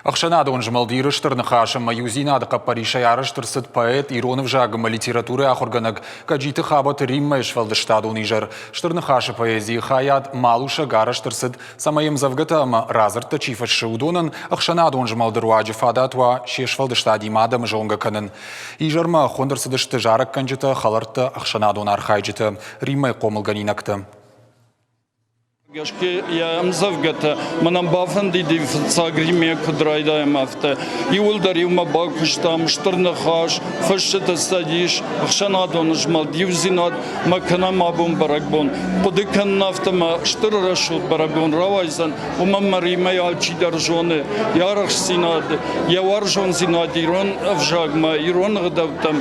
Ӕхсӕнадон змӕлд Иры Стыр Ныхас ӕмӕ иудзинады хъӕппӕрисӕй арӕзт ӕрцыд поэт, ирон ӕвзаг ӕмӕ литературӕйы ахуыргӕнӕг Гӕджиты Хабӕты Риммӕйы сфӕлдыстадон изӕр. Стыр Ныхасы поэзийы хайад «Малусӕг» арӕзт ӕрцыд, цӕмӕй ӕмдзӕвгӕтӕ ӕмӕ радзырдтӕ чи фыссы, уыдонӕн ӕхсӕнадон змӕлды руаджы фадат уа се сфӕлдыстадимӕ адӕмы зонгӕ кӕнын. Изӕрмӕ хуынд ӕрцыдысты зарӕггӕнджытӕ, хӕлӕрттӕ, ӕхсӕнадон архайджытӕ, Риммӕйы хъомылгӕнинӕгтӕ. Гӕсгӕ йӕ ӕмдзӕвгӕтӕ мӕнӕн бафӕндыди фыццаг Риммӕ куыд райдайӕм, афтӕ. Иууылдӕр иумӕ бакуыстам, стыр ныхас, фысджыты цӕдис, ӕхсӕнадон змӕлд, иудзинад мӕ кӕнӕм абон бӕрӕгбон. Хъуыды кӕнын афтӕ мӕ стыр рӕсугъд бӕрӕгбон рауайдзӕн, уымӕн мӕ Риммӕйы алчидӕр зоны йӕ арӕхстдзинад, йӕ уарзондзинад ирон ӕвзагмӕ, ирон ӕгъдӕуттӕм.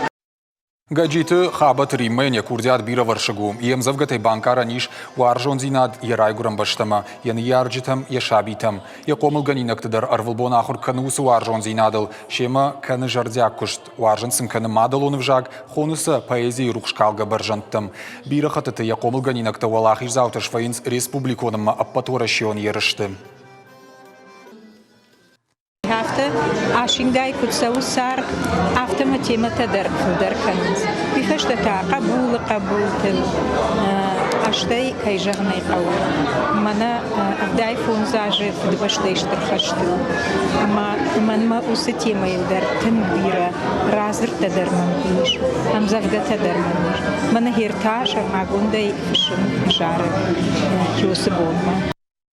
Гӕджиты Хабӕты Риммӕйӕн йӕ курдиат бирӕвӕрсыг у. Йе мдзӕвгӕтӕй банкъарӕн ис уарзондзинад йӕ райгуырӕн бӕстӕмӕ, йӕ ныййарджытӕм, йӕ сабитӕм. Йӕ хъомылгӕнинӕгты дӕр ӕрвылбон ахуыр кӕны уыцы уарзондзинадыл, семӕ кӕны зӕрдиаг куыст, уарзын сын кӕны мадӕлон ӕвзаг, хоны сӕ поэзийы рухскалгӕ бӕрзӕндтӕм. Бирӕ хӕттыты йӕ хъомылгӕнинӕгтӕ уӕлахиздзаутӕ свӕййынц республикон ӕмӕ ӕппӕтуӕрӕсеон ерысты. Афтӕ асингай куыд цӕуы цард, афтӕ мӕ темӕтӕ дӕр фылдӕр кӕнынц. Уый фӕстӕ та хъӕбулы хъӕбултыл, стӕй, кӕй зӕгъын ӕй хъӕуы, мӕнӕ 75 азы Фыдыбӕстӕйы Стыр хӕсты у. Ӕмӕ мӕнмӕ уыцы темӕйыл дӕр тынг бирӕ радзырдтӕ дӕр мӕм ис, ӕмдзӕвгӕтӕ дӕр мӕм ис. Мӕнӕ гъер та сӕрмагондӕй фыссын зарӕг Кёсы бонмӕ.